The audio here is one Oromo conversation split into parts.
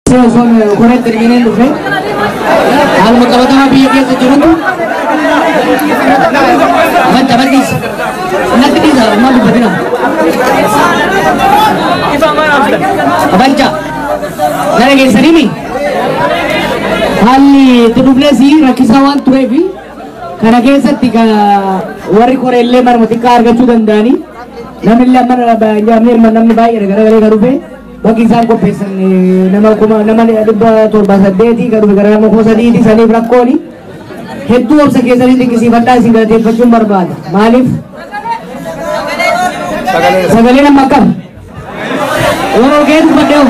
Osoon koreetti hirmineen dhufe haaluma qabatamaa biyya keessa jirutu madda maddiisa. Natti dhiisa, maal dubbatina? Abalcha na dhageessaniimi, haalli itti dhufnes rakkisaa waan tureef kana keessatti warri koreellee marma xiqqaa argachuu danda'anii, namni amma namni baay'ee garagalee kan dhufe, bakki isaan qopheessan nama kuma nama 708 kan dhufe gara nama 3000ti. Saniif rakkooni hedduu obsa keessanii dinqisiifadhaa, isin galateeffachuun barbaada. Maaliif sagalee nama akkam yeroo kee dubbadhee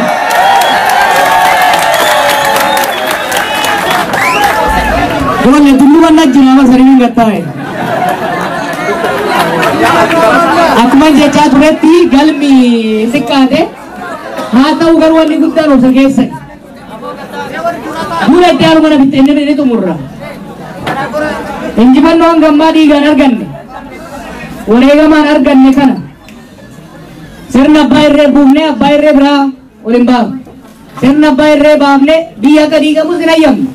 Ijoollee tulluu bal'aa jira, nama sanii hin gattaa'e. Akkuma jechaa turetti galmi xiqqaate haa ta'u, garuu wanni guddaan obsa keessan. Dura itti aanu mana fixxeennee ni xumurra. Injifannoo hangammaa dhiigaan arganne, wareegamaan arganne kana sirna abbaa irree buufnee abbaa irree biraa ol hin baafne. Sirna abbaa irree baafnee biyya akka diigamus hin hayyamne.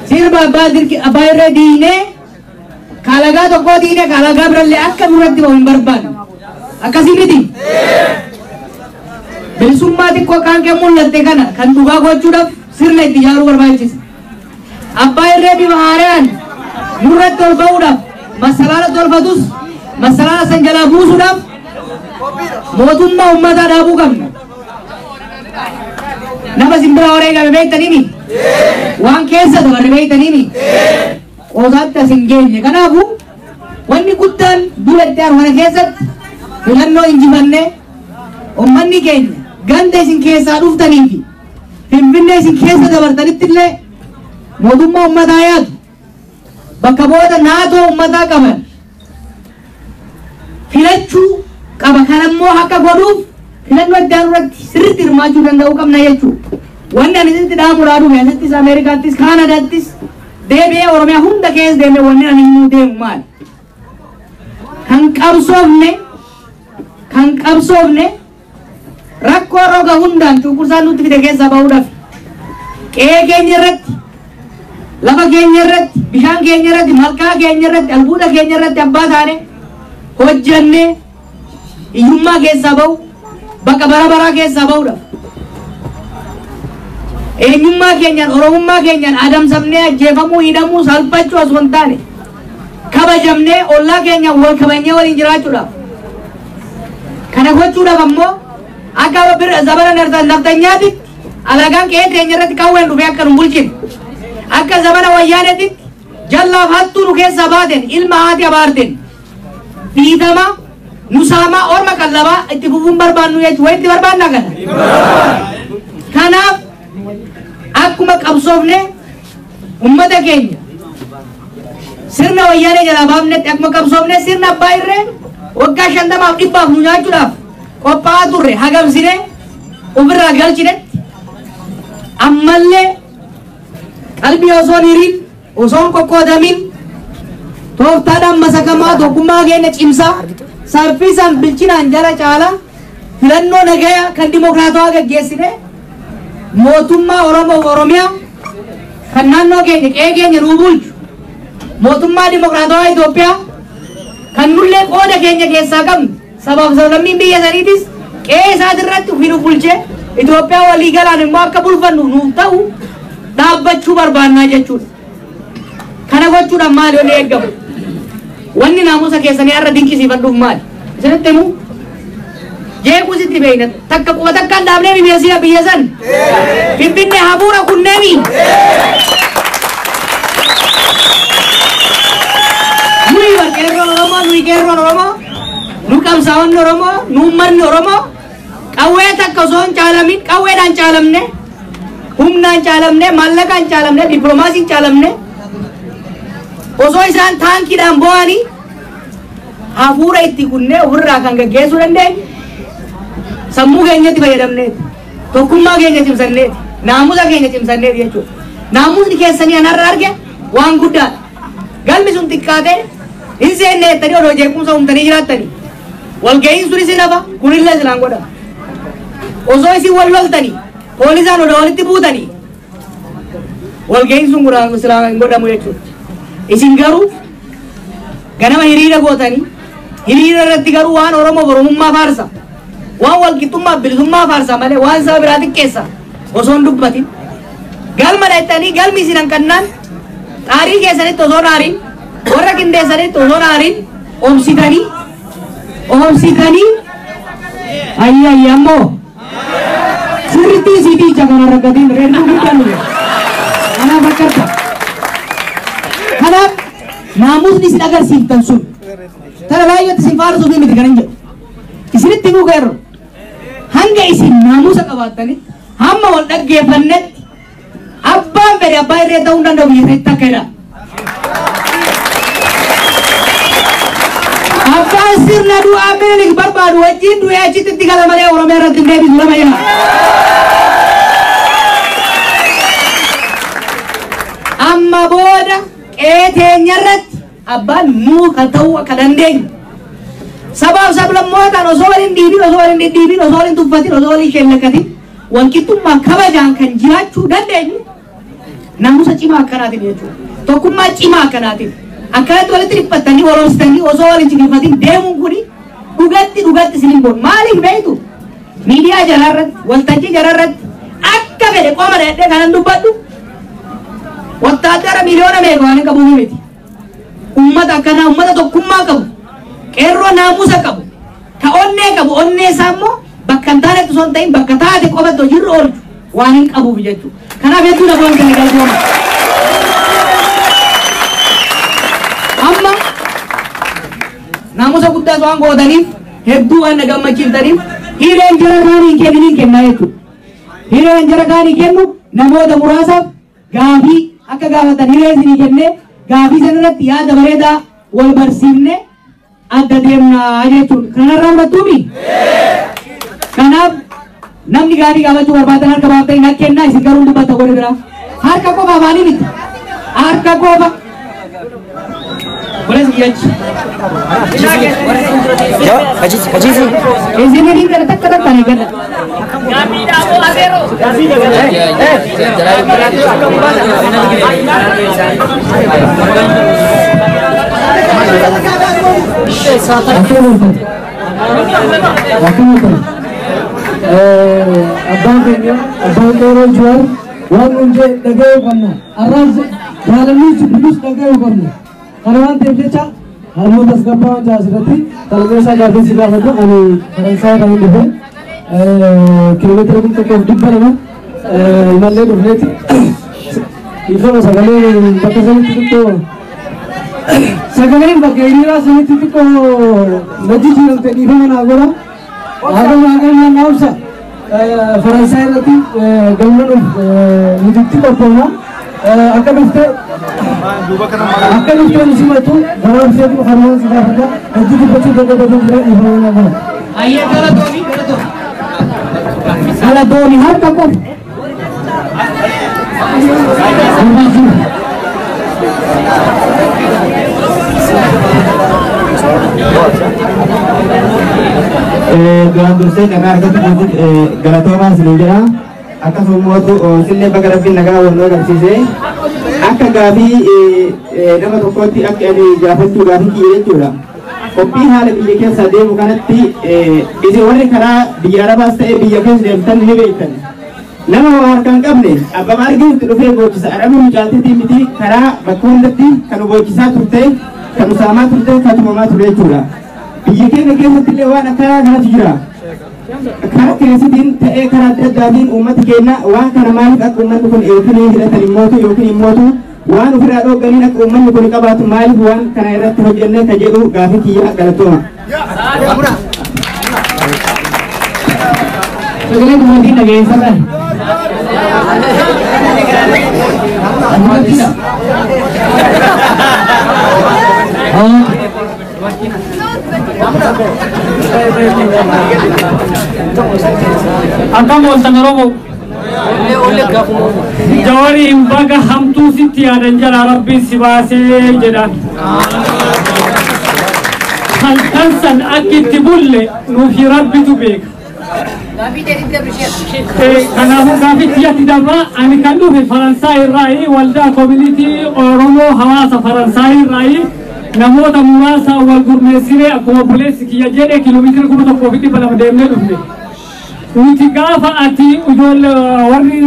Sirba abbaa irree diinee kalagaa tokkoo diinee kalagaa birallee akka nurratti bahu hin barbaanne. Akkasii miti. Bilisummaa xiqqoo kaan kee mul'atte kana kan dhugaa gochuudhaaf sirna itti ijaaruu barbaachisa. Abbaa irree bifa haaraan nurratti ol ba'uudhaaf masalaala tolfatus masalaala san jalaa buusuudhaaf mootummaa uummataa dhaabuu qabna. Nama simbira wareegame beektaniimi? Waan keessa dabarre beektaniimi? Qoosaatti as hin geenye. Kanaafuu wanni guddaan dura itti aanu kana keessatti filannoo injifannee uummanni keenya ganda isin keessaa dhuftanii fi Finfinnee isin keessa dabartanitti illee mootummaa uummataa yaadu, bakka booda naatoo uummataa qaban filachuu qaba. Kanammoo akka godhuuf filannoo itti aanu irratti sirriitti hirmaachuu danda'uu qabna jechuudha. Wanni ani isitti dhaamuudhaa dhufe, asittis, Ameerikaattis, Kaanadaattis deebi'ee Oromiyaa hunda keessa deemee wanni ani himuu deemu maali? Kan qabsoofne rakkoo roga hundaan cunqursaan nutti fide keessaa bahuudhaaf, qe'ee keenya irratti, lafa keenya irratti, bishaan keenya irratti, malkaa keenya irratti, albuuda keenya irratti abbaa taane hojjannee hiyyummaa keessaa bahu, bakka bara baraa keessaa bahuudhaaf, eenyummaa keenyaan, oromummaa keenyaan adamsamnee ajjeefamuu, hidhamuu, salphachuu osoo hin taane kabajamnee ollaa keenyaan wal kabajnee waliin jiraachuudhaaf. Kana gochuudhaaf ammoo akka zabana naftanyaatitti alagaan qe'ee keenya irratti qawween dhufee akka nu bulchine, akka zabana wayyaaneetitti jallaaf hattuu nu keessaa baateen, ilma haati abaarteen dhiitama nu saamaa orma qallabaa itti fufuun barbaannu jechuudha. Wayitti barbaannaa kana. Kanaaf akkuma qabsoofne ummata keenya sirna wayyaanee jalaa baafnetti, akkuma qabsoofne sirna abbaa irree waggaa 50f 100f nu nyaachuudhaaf qophaa'aa turre hagamsine ofirraa galchinetti, ammallee qalbii osoo hin hiriin, osoo hin qoqqoodamin, tooftaadhaan masakamaa tokkummaa keenya cimsaa, saffisaan, bilchinaan jala caalaa filannoo nagaya kan dimokiraatawaa gaggeessine mootummaa Oromoo Oromiyaa kan naannoo keenya, qe'ee keenya nuu bulchu, mootummaa dimokiraatawaa Itoophiyaa kan nullee qooda keenya keessaa qabnu, sabaaf sablammiin biyya saniitis qe'ee isaatirratti ofii nu bulchee Itoophiyaa walii galaan immoo akka bulfannu nuuf ta'u dhaabbachuu barbaannaa jechuudha. Kana gochuudhaan maali wanni eeggamu? Wanni naamusa keessanii har'a dinqisiifadhuuf maali? Isinitti himu? Jeequu sitti beekna. Takka quba takkaan dhaabnee biyya si'a biyya san. Finfinnee hafuura kunneemi. Nuyi bar qeerroon Oromoo, nuyi qeerroon Oromoo, nu qabsaa'onni Oromoo, nu uummanni Oromoo qawwee takka osoo hin caalamin, qawweedhaan caalamne, humnaan caalamne, maallaqaan caalamne, dippiloomaasiin caalamne, osoo isaan taankiidhaan bo'anii hafuura itti kunnee ofirraa kan gaggeessuu dandeenye sammuu keenyatti fayyadamneeti, tokkummaa keenya cimsanneeti, naamusa keenya cimsanneeti jechuudha. Naamusni keessanii anarra arge waan guddaadha. Galmi sun xiqqaatee hin seenne jettanii odoo jeequmsa uumtanii jiraattanii walga'iin sunis hin hafa, kunillee silaan godhama. Osoo isin wal loltanii Poolisaan odoo walitti buutanii walga'iin sun silaa hin godhamu jechuudha. Isin garuu ganama hiriira gootanii, hiriira irratti garuu waan Oromoo Oromummaa faarsa, waan walqixxummaa bilisummaa faarsa malee waan saba biraa xiqqeessa osoo hin dubbatin, galma dhaqxanii galmi isin hanqannaan xaarii keessanitti osoo aariin, warra qindeessanitti osoo aariin, obsitanii obsitanii. Ayyi ayyi, ammoo sirriitti isiitii ija kana rakkatiin reedduu guddaan dhufe kanaaf akkarta. Kanaaf naamusni isin agarsiiftan sun tana baay'eetti isin faarsuuf miti kan hin jedhu. Isinitti himuu qeerro, hanga isin naamusa qabaattanitti, hamma wal dhaggeeffannetti, abbaan fedhe abbaa irree ta'uu hin danda'u biyya sanitti akka jedha. Abbaan sirna du'aa Minilik barbaadu wajjin du'ee achitti itti gala malee Oromiyaa irratti hin deebisu lama jedha. Amma booda qe'ee teenya irratti abbaan nuu kan ta'uu akka dandeenyu, sabaaf sablammootaan osoo waliin dhiibin, osoo waliin dhidhiibin, osoo waliin tuffatin, osoo waliin shellakatin, walqixxummaa kabajaan kan jiraachuu dandeenyu naamusa cimaa akkanaatiin jechuudha. Tokkummaa cimaa akkanaatiin. Akkanatti walitti dhiphattanii, waloostanii, osoo waliin ciniinfatin deemuun kuni dhugatti dhugatti isin hin boonu. Maaliif beektu? Miidiyaa jaraarratti, waltajjii jaraarratti akka fedhe qoma dhadhee kanan dubbadhu wattaadara miliyoona meeqa waan hin qabuuf miti. Ummata akkanaa, ummata tokkummaa qabu, qeerroo naamusa qabu, ka onnee qabu, onnee isaa immoo bakka hin taanetti osoo hin ta'in bakka taate qofatti hojiirra oolchu waan hin qabuuf jechuudha. Kanaaf hedduu na boonsan, galatooma. Amma naamusa guddaas waan gootaniif, hedduu waan na gammachiiftaniif, hireen jara kaanii hin kenniniin kennaa jechuudha. Hireen jara kaanii kennu namoota muraasaaf gaafii akka gaafatan hiree isinii kennee, gaafii sana irratti yaada bareedaa wal barsiifne adda deemnaa jechuudha. Kanarraa fudhattuumi? Kanaaf namni gaafii gaafachuu barbaadan harka baaftanii na kennaa. Isin garuu dubbata godhe biraa. Harka qofa afaanii miti. Harka qofa. Kunis kiyyachi. Isin ni gara takka takka ni gala. Akkam oltan? Abbaan keenya, abbaan qeerroo Jawaar, waan nuun jedhe dhaga'uu qabna. Arraas jaalannus jibbinus dhaga'uu qabna. Kana waan ta'eef jecha halluu tasgabbaa waan asirratti talmeessaa gaaffii si gaafadhu. Ani Faransaay kan hin dhufe, kiiloomeetira 1200 imallee dhufneeti. Dhiifama, sagalee bakka sanitti xiqqoo, sagaleen bakka hiriiraa sanitti xiqqoo na jijjiiramte, dhiifama naa godha. Hagam hagam naa obsa. Faransaay irratti galma nuti itti qophoofna. Akka dhuftee nu simatu gabaabseetu kanumaan si gaafadha. Hojii dubbachuu danda'u jira, dhiifama naa godha. Ayyee, galatoomi, galatoomi. Galatoomi, harka qofa. Duraan dursee nagaa argatu galatoomaa isinii jedha. Akkasuma isinillee baga Rabbiin nagaa wal nu agarsiise. Akka gaafii nama tokkootti akka ani gaafachuu gaafii kiyya jechuudha. Qophii haala biyya keessa deemu kanatti isin warri karaa biyya Arabaas ta'e biyya keessa deemtan ni beektan. Nama waa harkaan qabne abbama arginutti dhufee boochisa. Arabni mucaaltitii miti, karaa bakka hundatti kan boochisaa turte, kan usaamaa turte, kan tumamaa ture jechuudha. Biyya keenya keessatti illee waan akkanaa kanatu jira. Karaa kireessitiin ta'ee karaa adda addaatiin uummata keenya waan kana maaliif akka uummanni kun yookiin hidhatan immootu yookiin immootu waan ofirraa dhoogganiin akka uummanni kun qabaatu maaliif waan kana irratti hojjennee ka jedhu gaafii kiyya, galatooma. Sagalee dubartiin dhageessatan. Dubartiidha. Akkam ooltan Oromoo? Jawariin baga hamtuu sitti yaadan jalaa Rabbiin si baasee jedhan. Halkan san akka itti bulle nuufi Rabbitu beeka. Kanaafuu gaafitti yatti dabra ani kan dhufe Faransaay irraayi waldaa koominitii Oromoo hawaasa Faransaay irraayi namoota muraasa wal gurmeessinee akkuma obboleessi kiyya jedhe kiiloomeetira 1200 deemnee dhufne. Nuti gaafa ati ijoollee warri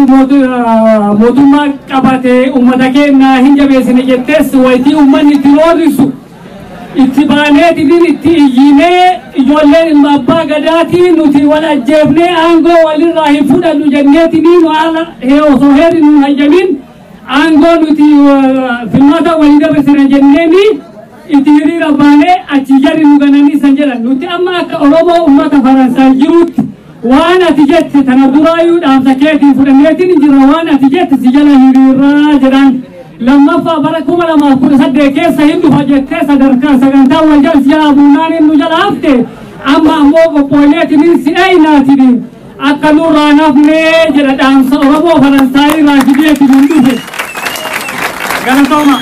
mootummaa qabate uummata keenya hin jabeessine jettees wayitii uummanni itti roorrisu itti baaneetiin itti iyyinee ijoolleen ilma abbaa gadaatii nuti wal ajjeefnee aangoo walirraa hin fudhannu jenneetiin haala osoo heerri nu hayyamin aangoo nuti filmaata walii dabarsine jenneeni itti hiriira baanee achi jarri nu gananii san jedhan. Nuti amma akka Oromoo uummata Faransaay jirutti waan ati jette tana duraayyuu dhaamsa keetiin fudhanneetiin jira waan ati jette si jala hiriirraa jedhan. Lammaffaa bara 2018 keessa hin dhufa jettee sadarkaa sagantaa wal jala si jala buunaan nu jala hafte amma ammoo qophooyneetiin si eeynaatiin akka nurraa nafnee jedha dhaamsa Oromoo Faransaay irraa fideetiin hin dhufe. Galatooma.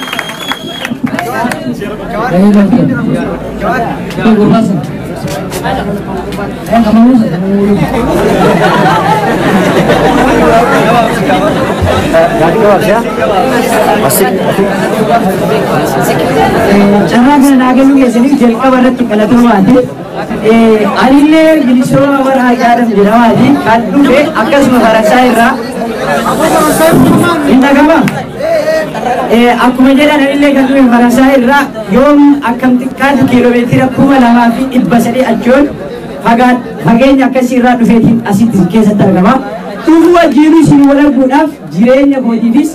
Carraa kana naa kennuu keessaniif jalqaba irratti galatoomaati. Anillee bilisooma bara Haacaaluu jedhamaati kan dhufe akkasuma Faransaay irraa. Hin dhagama? Akkuma jedhan anillee kan dhufe Faransaay irraa yoom akkam xiqqaatu kiiloomeetira 2300 achoon fageenya akkasii irraa dhufeetiin asitti keessatti argama. Dhufuu wajjin isin wal arguudhaaf jireenya kootiifis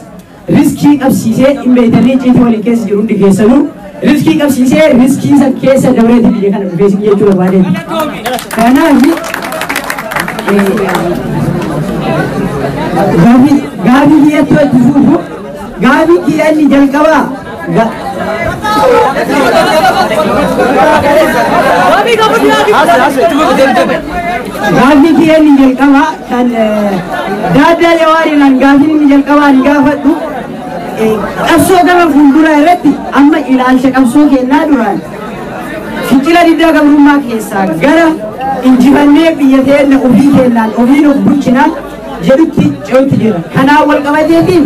riskii qabsiisee hin beektanii ciitii waliin keessa jiru hundi keessanuu riskii qabsiisee riskii san keessa dabreetii biyya kana dhufee isin jechuu barbaadeeti. Kanaaf gaafii kiyyattuu itti fuufu gaafii kiyya inni jalqabaa gaafii kiyya inni jalqabaa kan daaddaa jawaariinaan gaafiin inni jalqabaa ani gaafadhu qabsoo gama fuulduraa irratti amma ilaalcha qabsoo kennaa duraan fincila diddaa gabrummaa keessaa gara injifannee biyya teenya ofii kennaan ofiin of bulchinaa jedhutti ce'utti jira. Kanaan wal qabateetiin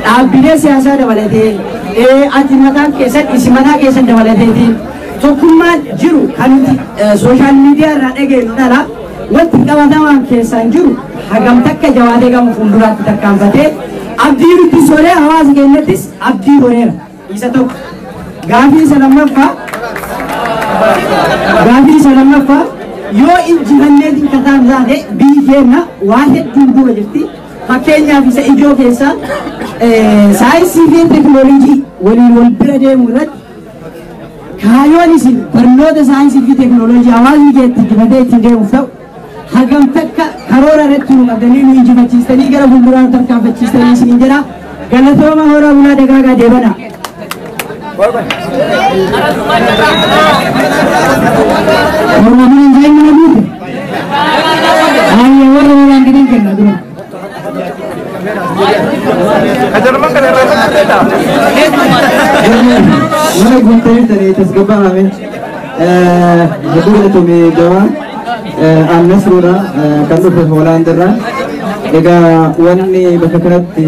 dhaabbilee siyaasaa dabalatee ati mataan keessan isin mataa keessan dabalateetiin tokkummaan jiru kan nuti sooshaal miidiyaa irraa dhageenyu dhala wanti qabatamaan keessaan jiru hagam takka jabaatee gama fuulduraatti tarkaanfatee abdii nutti solee hawaasa keenyattis abdii horeera. Isa tokko. Gaafii isa lammaffaa yoo injifanneetiin kataan taate biyyi keenya waa hedduun duuba jirti. Fakkeenyaaf isa ijoo keessaa saayinsii fi teekinooloojii waliin wal bira deemu irratti kaayyoon isin barnoota saayinsii fi teekinooloojii hawaasni keetti injifatee ittiin deemuuf ta'u hagam takka karoora irratti nu qabdanii nu injifachiistanii gara fuulduraa nu tarkaanfachiistanii isin jedha. Galatooma horaa bulaa dagaagaa deebana. Orma mana hin mana guute. Ayya warra waan gidan kenna dura. Warra guuttanii tanii tasgabbaa'ame. Hedduu galatoomee jawaa. Annasruudha kan dhufe Hoolaand irraa. Egaa wanni bakka kanatti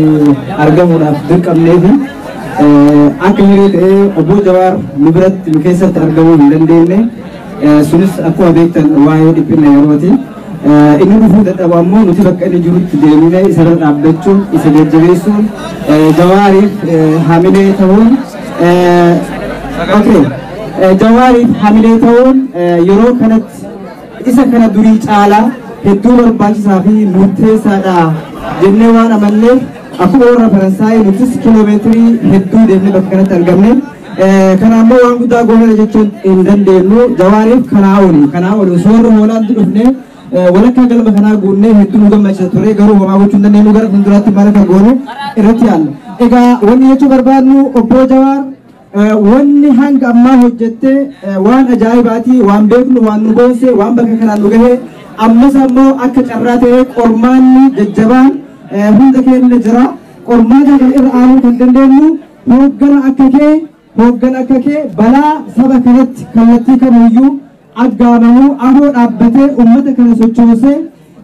argamuudhaaf dirqamneefi akka hiree ta'ee obbo Jawaar nu biratti nu keessatti argamuu hin dandeenye. Sunis akkuma beektan waa'ee dhiphina yerooti. Inni dhufuu dadhabu ammoo nuti bakka inni jirutti deemnee isarra dhaabbachuun isa jajjabeessuun Jawaariif hamilee ta'uun Jawaariif hamilee ta'uun yeroo kanatti isa kana durii caalaa hedduu barbaachisaa fi murteessaadha jennee waan amanneef akkuma warra Faransaay nutis kiiloomeetirii hedduu deemnee bakka kanatti argamne. Kana ammoo waan guddaa goonee jechuun hin dandeenyu. Jawaariif kanaa oli osoo warra Hoolaandi dhufnee walakkaa galma kanaa guunnee hedduu nu gammachiisa ture garuu homaa gochuu hin dandeenyu gara fuulduraatti maal akka goonu irratti yaalla. Egaa wanni jechuu barbaadnu obbo Jawaar wanni hanga ammaa hojjette waan ajaa'ibaati waan beeknu waan nu boonse waan bakka kanaan nu gahe ammas ammoo akka carraa ta'ee qormaanni jajjabaan hunda keenya jira. Qormaata kana irra aanuu kan dandeenyu hooggana akka kee balaa saba kanatti kallattii kamiyyuu aggaamamuu ahoo dhaabbatee uummata kana sochoosee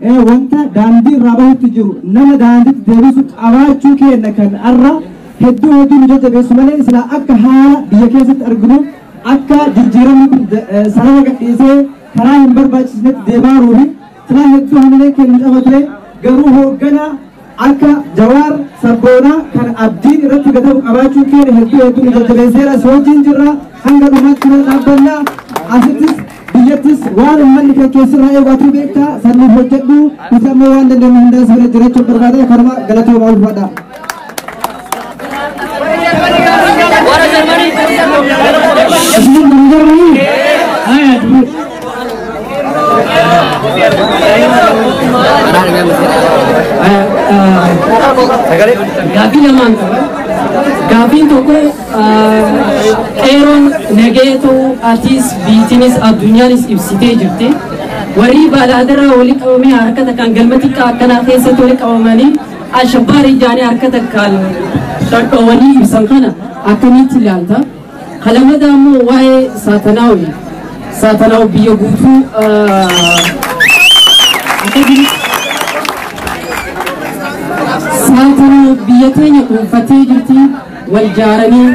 Wanta daandii irraa bahutti jiru nama daandiitti deebisu qabaachuu keenya kan arra hedduu hedduu nu jajjabeessu malee silaa akka haala biyya keessatti arginu akka jijjiiramni kun sarara gadhiisee karaa hin barbaachisnetti deemaa jiruufi silaa hedduu hamilee keenya caba ture. Garuu hoogganaa akka Jawaar sabboonaa kan abdiin irratti gatamu qabaachuu keenya hedduu hedduu nu jajjabeesseera. Si wajjin jirra, hanga dhumaatti mana dhaabbannaa. Asittis biyyattis waan uummanni kan keessirraa eegatu beektaa, sanniif hojjedhu. Nuti ammoo waan dandeenyu hundaa si bira jiraachuun barbaada. Kanuma, galatooma, ulfaadha. Isinin nama Jarmanii? Haya, Gaaffii lamaan qaba. Gaaffiin tokko, qeeroon nagee ta'uu atiis biitinis addunyaanis ibsitee jirti. Warri baalaadaraa walitti qabamee harka takkaan galma xiqqaa akkanaa keessatti walitti qabamanii ashabbaarii jaanii harka takkaan dhadhoowwanii ibsan kana akkamitti ilaalta? Kalamada immoo waa'ee saatanaawi. Saatanaawi biyya guutuu akkasitti saatanaa biyya teenya dhuunfatee jirti. Wal jaaranii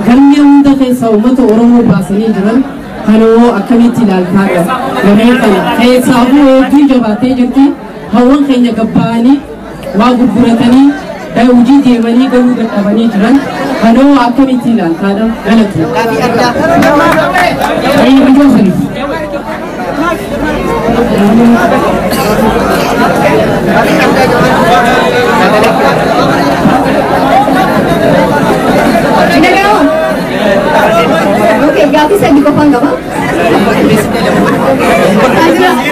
galmee hunda keessa uummata Oromoo baasanii jiran kanoo akkamitti ilaaltaadha? Lameen kana keessaafuu hedduu jabaatee jirti. Hawwan keenya gabba'anii waa gurguratanii hojii deemanii galuu dadhabanii jiran kanoo akkamitti ilaaltaadha? Galatu. Ijoo. Dhaga'amaa? Okay, gaaffii sadii qofaan qaba.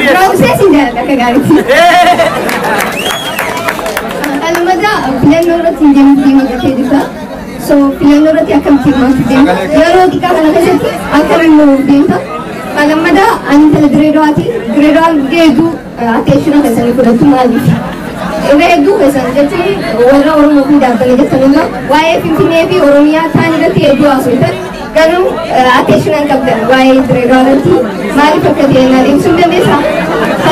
Dura sin jaalladha akka gaariitti. Lammataa, filannoo irratti hin deemtu deema jettee jirta. So filannoo irratti akkamitti hirmaachuu deemta? Yeroo xiqqaa kana keessatti akkamiin mo'uuf deemta? Lammataa, ani intala Dirree Dawaati. Dirree Dawaan hedduu attention keessanii fudhattu maaliif? Irra hedduu keessan jechuun warra Oromoo fi dhaabbanne jettanillee waa'ee Finfinnee fi Oromiyaa ta'an irratti hedduu haasoftan, garuu attention hin qabdan waa'ee Dirree Dawaa irratti. Maaliif akka ta'e naan ibsuu hin dandeessaa?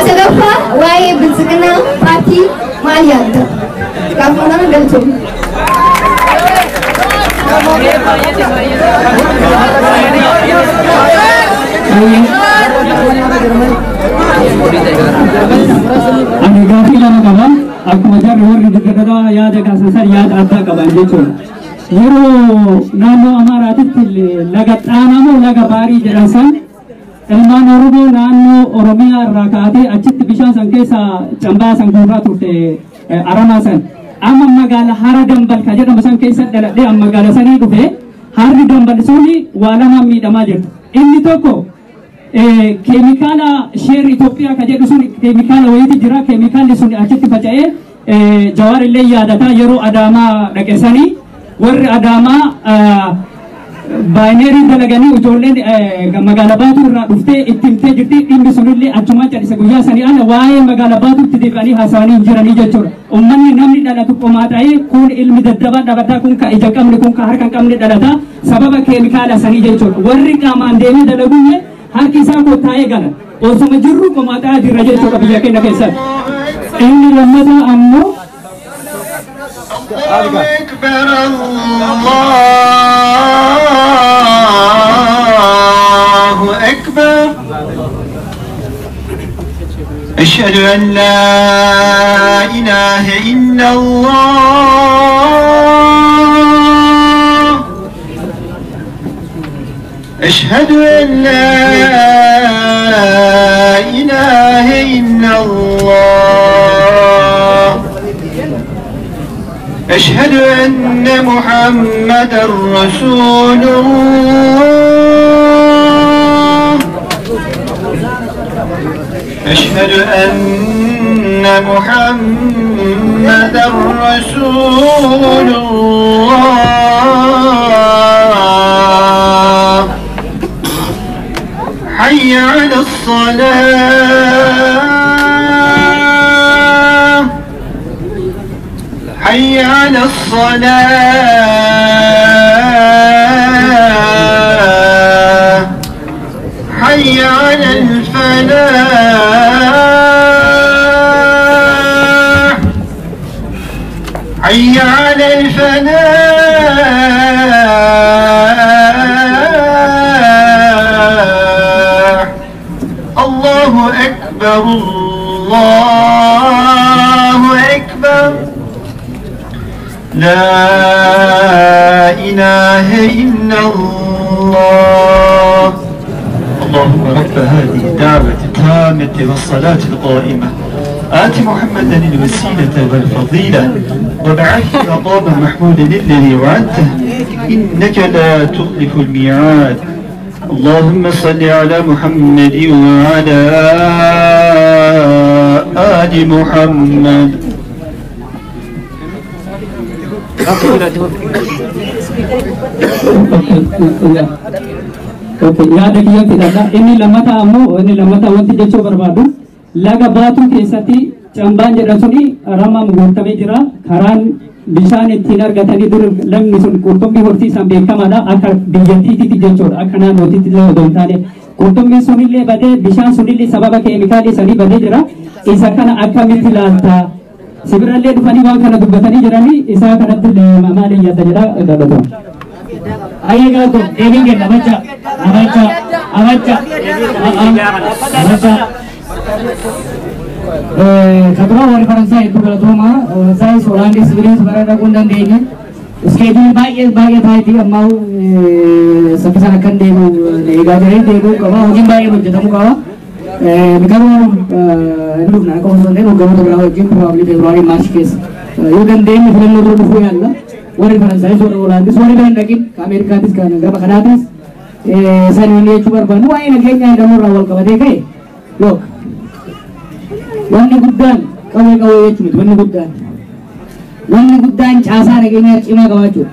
Sadaffaa, waa'ee Biltsiginaa paartii maal yaadda? Gaafuma kana, galatoomne. Ani gaaffii lama qaba. Akkuma jarri warri dirqataa yaada kaasan san yaada addaa qaban jechuudha. Yeroo naannoo Amaaraatitti laga Xaanaa moo laga Baarii jedhan san ilmaan Oromoo naannoo Oromiyaa irraa kaatee achitti bishaan san keessa cambaa san guuraa turte, aramaa san. Amma magaala Hara Dambal ka jedhamu san keessa dhaladhee amma magaala sanii dhufe. Harri Dambal suni waa lamaan miidhamaa jirtu. Inni tokko keemikaala sheer Itoophiyaa ka jedhu sun, keemikaala wayiiti jira. Keemikaalli sun achitti faca'ee, Jawaar illee yaadataa, yeroo Adaamaa dhaqesanii warri Adaamaa baayineerii dalaganii ijoolleen magaala Baatuu irraa dhuftee itti himtee jirti. Dhimmi sunillee achumaan calise. Guyyaa sanii ala waa'ee magaala Baatuutti deebi'anii haasawanii hin jiranii jechuudha. Uummanni namni dhalatu qomaa ta'ee, kun ilmi daddabaa dhabataa, kun ka ija qabne, kun ka harka hin qabne dhalata sababa keemikaala sanii jechuudha. Warri qaamaan deemee dalaguun harki isaa kottaa'ee gala. Osuma jirru qomaa jirra jechuudha biyya keenya keessatti. Inni lammataa ammoo أكبر الله أكبر أشهد أن لا إله إلا الله أشهد أن لا إله إلا الله أشهد أن محمدا رسول الله أشهد أن محمدا رسول الله حي على الصلاة حي على الصلاة حي على الفلاح. حي على الفلاح الله أكبر الله أكبر لا إله إلا الله. اللهم رب هذه الدعوة التامة والصلاة القائمة آت محمدا الوسيلة والفضيلة وابعثه مقاما محمودا الذي وعدته إنك لا تخلف الميعاد. اللهم صل على محمد وعلى آل محمد. Yaada kiyyatti dha. Inni lammataa ammoo inni lammataa wanti jechuu barbaadu laga Baatuu keessatti cambaan jedhan suni ramaan guutamee jira. Karaan bishaan ittiin argatanii dur lagni sun qurxummii horsiisan beekamaadha. Akka biyyattiitti jechuudha. Akka naannootitti illee odoo hin taane qurxummiin sunillee badee bishaan sunillee sababa keemikaalii sanii badee jira. Isa kana akkamitti ilaalta? Sibirallee dhufanii waan kana dubbatanii jiranii isaa kanatti maaliin yaadda jedha galatoo. Ayyee galatoo deebiin kenna abacha abacha abacha abacha. Katura warri Faransaay hedduu galatoomaa. Faransaayis Hoolaandis Sibiilis bara dhaquu hin dandeenye. Iskeejuun baay'ee baay'ee taayitii ammaa saffisaan akkan deemu eegaa jiranii deemuu qaba. Hojiin baay'een hojjetamuu qaba. Garuu hin dhufna akka osoo hin ta'in hogganoota biraa wajjin probably Febraarii Maarch keessa yoo dandeenye filannoo dura dhufuu yaalla. Warri Faransaayis warri Hoolaandis warri bira hin dhaqin ka Ameerikaatis kan gama kanaatis saniin jechuu barbaannu waa'ee nageenyaa hidhamuu irraa wal qabatee ka'e look wanni guddaan qawwee qawwee jechuu miti wanni guddaan caasaa nageenyaa cimaa qabaachuudha.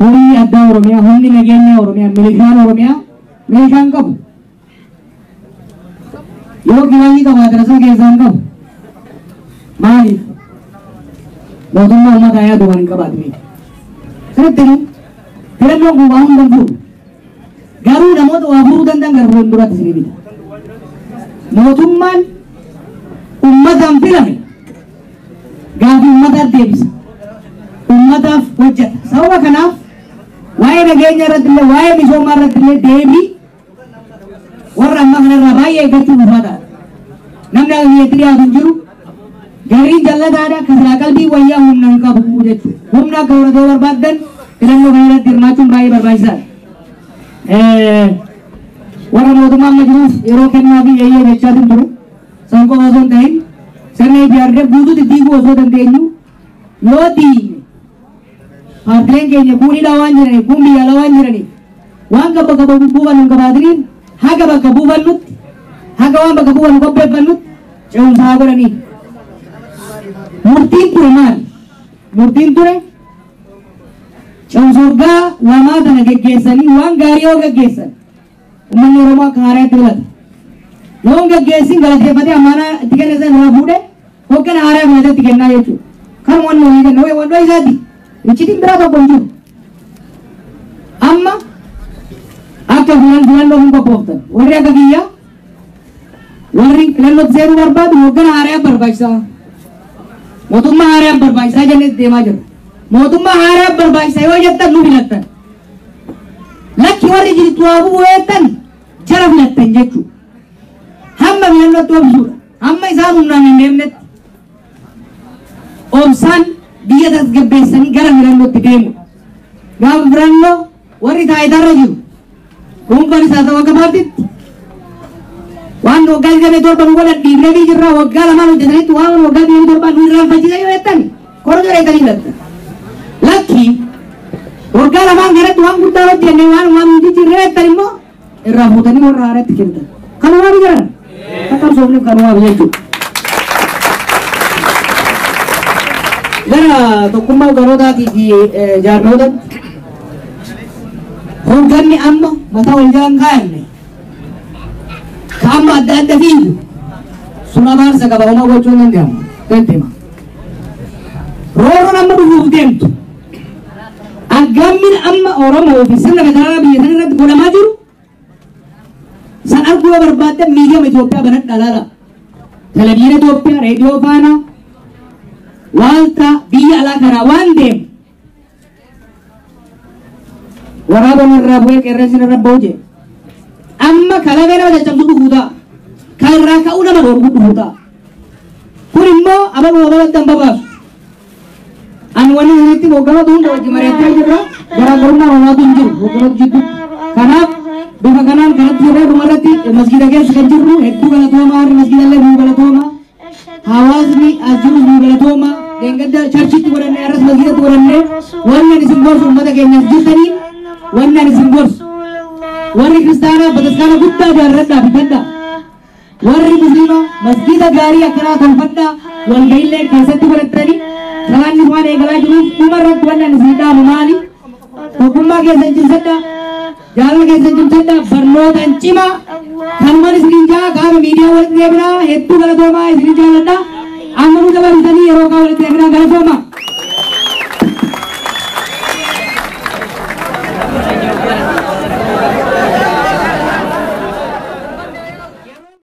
Humni addaa Oromiyaa, humni nageenyaa Oromiyaa, milishaan Oromiyaa meeshaan qabu. Yoo kilaashii qabaate rasaa keessaa hin qabu. Maaliif? Mootummaa uummataa yaadu waan hin qabaatneef. Sirriitti immoo filannoon kun waa hunda hin furu. Garuu namoota waa furuu danda'an gara fuulduraatti isinii bita. Mootummaan uummataan filame gaafii uummataaf deebisa. Uummataaf hojjeta. Sababa kanaaf waa'ee nageenya irratti illee waa'ee misoomaa irratti illee deebii warra ammaa kanarraa baay'ee eeggachuun ulfaataadha. Namni akka biyyatti dhiyaatu hin jiru. Gariin jallataadha. Kasilaa qalbii wayyaa humna hin qabu jechuudha. Humna akka horatee barbaaddan filannoo kana irratti hirmaachuun baay'ee barbaachisaadha. Warra mootummaa amma jiruuf yeroo kennaa fi eeyyee jechaatiin ture. San qofa osoo hin ta'in sirna EPRDF guutuutti diiguu osoo dandeenyu yoo diigne paartileen keenya kuunidhaa waan jiraniif kuun biyya alaa waan jiraniif waan bakka buufannu hin qabaatiniif haga bakka buufannutti haga waan bakka buufannu qopheeffannutti ce'umsa haa godhanii. Murtiin ture maali? Murtiin ture ce'umsa waggaa lamaa kana geggeessanii waan gaarii yoo geggeessan uummanni Oromoo akka haaraatti filata. Yoo hin geggeessin galateeffatee amaanaa itti kenne sana irraa fuudhee hoggana haaraa filatee itti kennaa jechuudha. Kanuma wanni walii kenna wandoo isaati. Iccitiin biraa tokko hin jiru. Amma akka filannoo hin qophooftan warri akka kiyyaa warri filannootti seenuu barbaadu hoggana haaraa barbaachisaa. Mootummaa haaraa barbaachisaa jennee deemaa jirra. Mootummaa haaraa barbaachisaa yoo jettan nu filattan. Lakki warri jirtu haa bu'u jettan jara filattan jechuudha. Hamma filannootti obsuudha. Hamma isaan humnaan hin deemnetti obsaan biyya tasgabbeessanii gara filannootti deemudha. Gaafa filannoo warri taayitarra jiru dhuunfaan isaa ta'u akka paartiitti waan waggaa 27 nu godhan dhiibnee fi jirra waggaa lamaan hojjetanitti waan waggaa 27 nu irraanfachiisa yoo jettan korojoo dheetanii filattan. Lakki waggaa lamaan kanatti waan guddaa hojjenne waan waan nu jijjiirre jettan immoo irraa fuutanii warra haaraatti kennitan. Kanumaaf jiran akka soofneef kanumaaf jechuudha. Gara tokkummaa hoggantootaatii fi jaarmootatti hogganni amma mataa wal jalaan kaayanne ka amma adda adda fiigu sun abaarsa qaba homaa gochuu hin danda'amu danda'ama. Roorroon amma dhufuuf deemtu aggaammin amma Oromoo fi sirna federaalaa biyya sana irratti godhamaa jiru san arguu yoo barbaaddan miidiyama Itoophiyaa banadhaa laala. Televiziyoona Itoophiyaa, reediyoo Faanaa Waalta biyya alaa kanaa waan deemu waraabaan irraa bu'ee qeerransi irra ba'u jee. Amma kalaqee nama caccabsu dhufuu ta'a. Kan irraa ka'uu nama dhorku dhufuu ta'a. Kun immoo abaluu abalatti hin babaasu. Ani wanni isinitti hoogganatu hunda wajji mari'achaa jirra. Garaagarummaa homaatu hin jiru hoogganatu jidduutti. Kanaaf bifa kanaan kanatti jirra. Dhumarratti masgiida keessa kan jirru hedduu galatoomaa, harri masgiida illee nuu galatoomaa. Hawaasni as jirus nuu galatoomaa. Deengadda charchitti godhannee har'as masgiidatti godhannee, wanni ani isin gorsu uummata keenyaaf jirtanii, wanni ani isin gorsu, warri kiristaanaa bataskaana guddaa ijaarradhaa bitadhaa. Warri musliimaa masgiida gaarii akkanaa tolfadhaa, walga'iillee keessatti godhattanii salaanni waan eegalaa jiruuf. Dhumarratti wanni ani isin dhaamu maali? Tokkummaa keessan cimsadhaa, jaalala keessan cimsadhaa, barnootaan cimaa. Kanumaan isiniin jaa, qaama miidiyaa walitti deebinaa. Hedduu galatoomaa, isinin jaaladhaa. Amma nu dabalatanii yeroo kaa walitti deebinaa, galatoomaa.